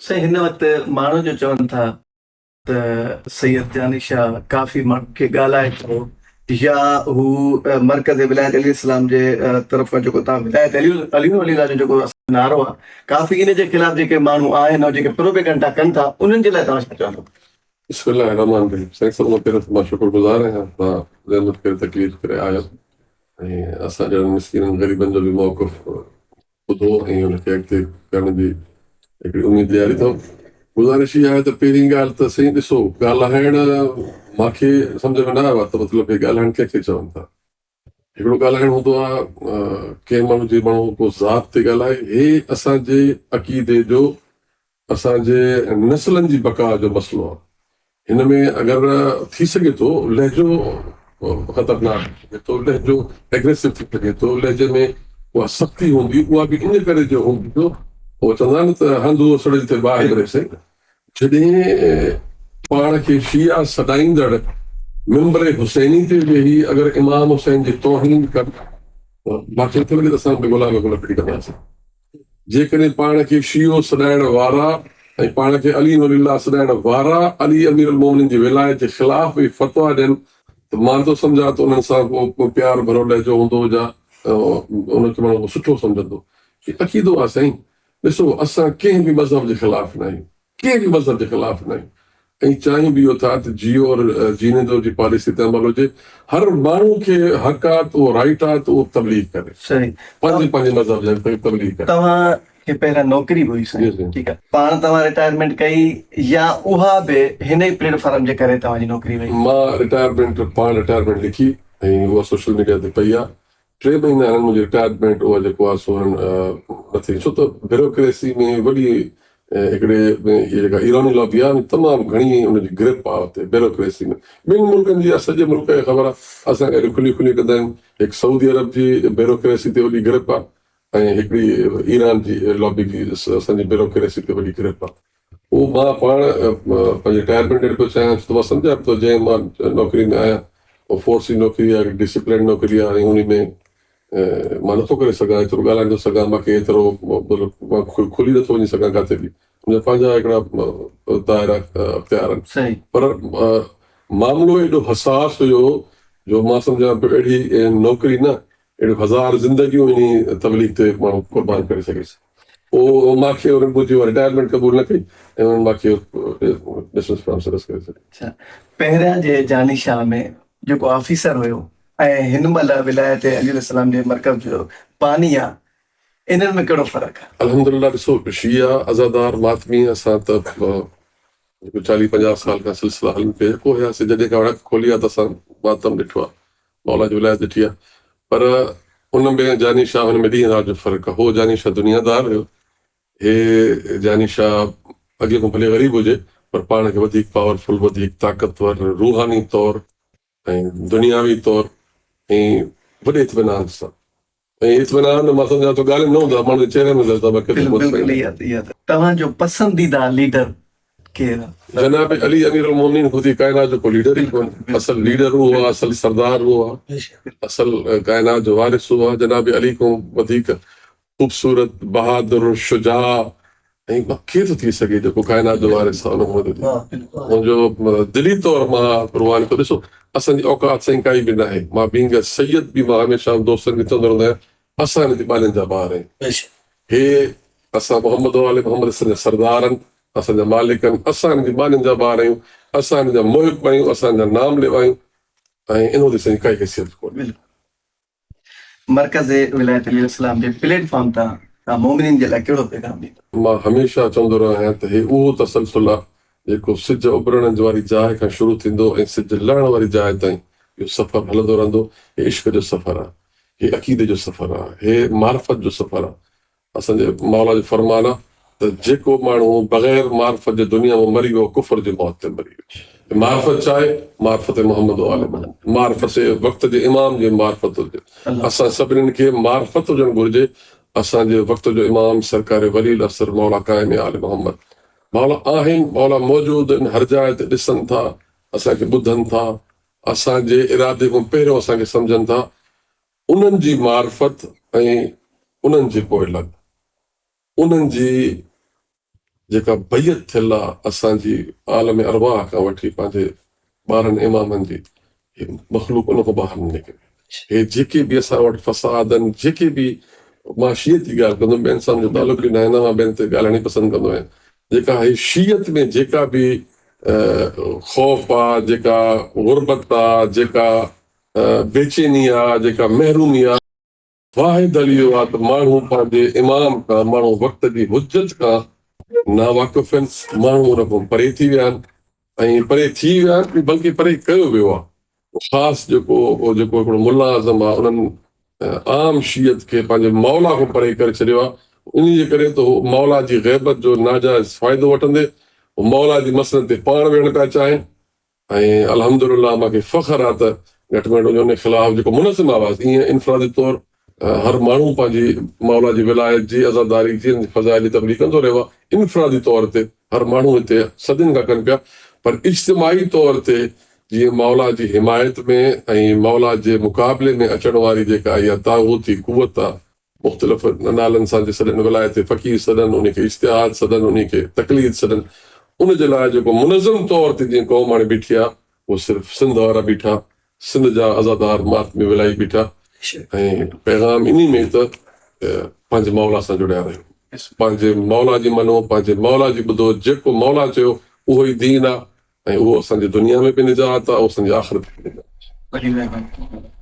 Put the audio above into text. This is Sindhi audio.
سائين هن وقت ماڻهو جو چون ٿا ته سيد جاني شاهه ڪافي ماڻهن کي ڳالهائي ٿو يا هو مرڪز ولايت علي السلام جي طرف کان جيڪو تان ولايت علي علي ولي الله جو جيڪو نعرو آهي ڪافي ان جي خلاف جيڪي ماڻهو آهن ۽ جيڪي پروپيگنڊا ڪن ٿا انهن جي لاء توهان ڇا چوندو؟ بسم الله الرحمٰن الرحيم سائين سڀ کان پهريون ته مان شڪر گذار آهيان توهان زحمت ڪري تڪليف ڪري آيا ۽ اسان جهڙن مسڪينن غريبن جو به موقف ٻڌو ۽ ان کي اڳتي ڪرڻ جي هڪڙي اميد ڏياري اٿو. گذارش اها آهي ته پهرين ڳالهه ته سائين ڏسو ڳالهائڻ مان کي سمجهه ۾ نه آيو آهي ته مطلب هي ڳالهائڻ ڪنهن کي چون ٿا. هڪڙو ڳالهائڻ هوندو آهي ڪنهن ماڻهو جي ماڻهو ڪو ذات تي ڳالهائي هي اسان جي عقيدي جو اسان جي نسلن جي بقا جو مسئلو آهي. هن ۾ اگر ٿي سگهي ٿو لهجو خطرناڪ ٿي سگهي ٿو، لهجو ايگريسو ٿي سگهي ٿو، لهجي ۾ اها سختي هوندي، اها به ان ڪري جو هوندي جو هو چوندا آهن ته هنڌ اهو سڙي جتي باهه ٻري سائين. جڏهن پاڻ کي شيعا سڏائيندڙ منبر حسيني تي ويهي اگر امام حسين جي توهين ڪن ته مان کي نٿو لڳي ته اسان به گلاب جا گل ڦٽي ڪنداسين. جيڪڏهن پاڻ کي شيعو سڏائڻ وارا ۽ پاڻ کي علي ولي الله سڏائڻ وارا علي امير المومنين جي ولايت جي خلاف به فتويٰ ڏين ته مان نٿو سمجهان ته انهن سان ڪو پيار ڀريو لهجو هوندو يا انهن کي ماڻهو ڪو سٺو سمجهندو. هي عقيدو آهي سائين. ڏسو اسان ڪنهن به مذهب جي خلاف نه آهيون. ڪنهن به مذهب جي خلاف نه آهيون ۽ چاهيون به اهو ٿا ته جيو اور جيني دو جي پاليسي تي عمل هجي هر ماڻهو کي حق آ ته اهو رائيٽ آ ته اهو تبليغ ڪري صحيح پنهنجي پنهنجي مذهب جي تبليغ ڪري. توهان کي پهريان نوڪري به هئي سائين ٺيڪ آ پاڻ توهان رٽائرمينٽ ڪئي يا اها به هن ئي پليٽ فارم جي ڪري توهان جي نوڪري وئي؟ مان رٽائرمينٽ پاڻ رٽائرمينٽ لکي ۽ اها سوشل ميڊيا تي پئي آ ٽي مهينا هنن منهنجي رٽائرمينٽ اها جيڪو آهي سو هنن نه ٿي ڇو ته بيوروڪريسي ۾ وڏي هڪڙي هي جيڪا ايراني لابي آهي تمام گهڻي ان جي گرپ آهي اتي بيوروڪريسي ۾ ٻين ملڪن جي سڄي ملڪ کي خبر آهي اسان ڳالهيون کلي کلي ڪندا آهيون هڪ سعودي عرب جي بيوروڪريسي تي وڏي گرپ آهي ۽ هڪڙي ايران جي لابي جي اسان جي بيوروڪريسي تي وڏي گرپ آهي اهو مان پاڻ پنهنجي رٽائرمينٽ ڏيڻ پيو چاهيان ڇو ته مان سمجهان پيو جنهن مان نوڪري ۾ آهيان اها فورس جي نوڪري آهي ڊسپلين نوڪري آهي ۽ انهي ۾ مان نٿو ڪري سگهان ايترو ڳالهائي نٿو سگهان مانکي ايترو مطلب مان کلي نٿو وڃي سگهان ڪاٿي به منهنجا پنهنجا هڪڙا دائرا اختيار آهن پر معاملو ايڏو حساس هيو جو مان سمجهان پيو اهڙي نوڪري نه اهڙيون هزار زندگيون انهي تبليغ تي ماڻهو قربان ڪري سگهي ٿو. پوء مان کي انهن منهنجي اها رٽائرمينٽ قبول نه ڪئي ۽ انهن مان کي ڊسمس فرام سروس ڪري ڇڏيو. اڇا پهريان جي جاني شاهه ۾ جيڪو آفيسر هيو ۽ هن مهل ولايت علي عليه السلام جي مرڪز جو باني آ انهن ۾ ڪهڙو فرق آ؟ الحمدلله ڏسو شيعا عزادار ماتمي اسان ته جيڪو چاليهه پنجاهه سال کان سلسلا هلن پيا يڪو هياسين جڏهن کان اک کولي آ ته اسان ماتم ڏٺو آ مولا جي ولايت ڏٺي آ پر ان ۾ جاني شاهه هن ۾ ڏينهن رات جو فرق آ هو جاني شاهه دنيا دار هيو هي جاني شاهه اڳي کان ڀلي غريب هجي پر پاڻ کي وڌيڪ پاورفل وڌيڪ طاقتور روحاني طور ۽ دنياوي طور ۽ وڏي اطمينان سان ۽ اطمينان مان سمجهان ٿو ڳالهين ۾ نه هوندو آهي ماڻهو جي چهري ۾ نظر ايندو آهي مان ڪيترو بلڪل اها ته توهان جو پسنديده ليڊر ڪير آهي؟ جناب علي امير المومنين خود ئي ڪائنات جو ڪو ليڊر ئي ڪونهي اصل ليڊر اهو آهي اصل سردار اهو آهي اصل ڪائنات جو وارث اهو آهي جناب علي کان وڌيڪ خوبصورت بهادر شجاع ۽ ڪير ٿو ٿي سگهي جيڪو ڪائنات جو وارث آهي ان کان وڌيڪ منهنجو دلي طور مان روحاني طور ڏسو اسان جي اوقات سائين ڪائي به ناهي مان بينگ سيد به مان هميشه دوستن کي چوندو رهندو آهيان اسان هن جي ٻانهن جا ٻار آهيون هي اسان محمد وآل محمد اسان جا سردار آهن اسان جا مالڪ آهن اسان هن جي ٻانهن جا ٻار آهيون اسان هن جا محب آهيون اسان هن جا نام ليو آهيون ۽ ان هوندي اسان جي ڪائي حيثيت ڪونهي. مرڪز ولايت عليه السلام جي پليٽ فارم تان توهان مؤمنين جي لاء ڪهڙو پيغام ڏيندؤ؟ مان هميشه چوندو رهيو آهيان ته هي اهو تسلسل آهي جيڪو سج اڀرڻ واري جاء کان شروع ٿيندو ۽ سج لهڻ واري جاء تائين اهو سفر هلندو رهندو. هي عشق جو سفر آهي، هي عقيدي جو سفر آهي، هي معرفت جو سفر آهي. اسان جي مولا جو فرمان آ ته جيڪو ماڻهو بغير معرفت جي دنيا مان مري ويو ڪفر جي موت تي مري ويو. معرفت ڇا آهي؟ معرفت محمد و آل محمد، معرفت وقت جي امام جي معرفت هجي. اسان سڀنين کي معرفت هجڻ گهرجي. اسان جي وقت جو امام سرڪار ولي العصر مولا قائم آل محمد مولا آهن، مولا موجود آهن، هر جاء تي ڏسن ٿا، اسان کي ٻڌن ٿا، اسان جي ارادي کان پهريون اسان کي سمجهن ٿا. انهن جي معرفت ۽ انهن جي پوئلڳ، انهن جي جيڪا بيعت ٿيل آ اسان جي عالم ارواح کان وٺي پنهنجي 12 امامن جي، هي مخلوق ان کان ٻاهر نه نڪري. هي جيڪي به اسان وٽ فساد آهن، جيڪي به مان شيعت جي ڳالهه ڪندم، ٻين سان منهنجو تعلق ئي ناهي، نه مان ٻين تي ڳالهائڻ ئي پسند ڪندو آهيان. جيڪا هي شيعت ۾ جيڪا به خوف آ، جيڪا غربت آ، جيڪا بيچيني آ، جيڪا محرومي آ، واحد دليل اهو آهي ته ماڻهو پنهنجي امام کان، ماڻهو وقت جي حجت کان ناواقف آهن، ماڻهو ان کان پري ٿي ويا آهن ۽ پري ٿي ويا آهن بلڪه پري ڪيو ويو آهي. خاص جيڪو جيڪو هڪڙو ملا اعظم آهي انهن عام شيعت کي پنهنجي مولا کان پري ڪري ڇڏيو آهي، انهي جي ڪري ته هو مولا جي غيبت جو ناجائز فائدو وٺندي هو مولا جي مسند تي پاڻ ويهڻ پيا چاهين. ۽ الحمد لله مان کي فخر آ ته گهٽ ۾ گهٽ ان خلاف جيڪو منظم آواز ايئن انفرادي طور هر ماڻهو پنهنجي مولا جي ولايت جي عزاداري جي ان فضائل جي تبليغ ڪندو رهيو آ انفرادي طور تي هر ماڻهو هتي صدين کان ڪن پيا پر اجتماعي طور تي جيئن مولا جي حمايت ۾ ۽ مولا جي مقابلي ۾ اچڻ واري جيڪا اها طاغوتي قوت آ مختلف نالن سان جي سڏن، ولايت فقيه سڏن، انهي کي اجتهاد سڏن، انهي کي تقليد سڏن، ان جي لاء جيڪو منظم طور تي جيئن قوم هاڻي بيٺي آ، اهو صرف سنڌ وارا بيٺا، سنڌ جا عزادار ماتمي ولائي بيٺا ۽ پيغام انهي ۾ ته پنهنجي مولا سان جڙيا رهيو، پنهنجي مولا جي مڃو، پنهنجي مولا جي ٻڌو، جيڪو مولا چيو اهو ئي دين آ ۽ اهو اسان جي دنيا ۾ به نجات آ، اهو اسان جي آخرت ۾ به نجات آ. وڏي مهرباني.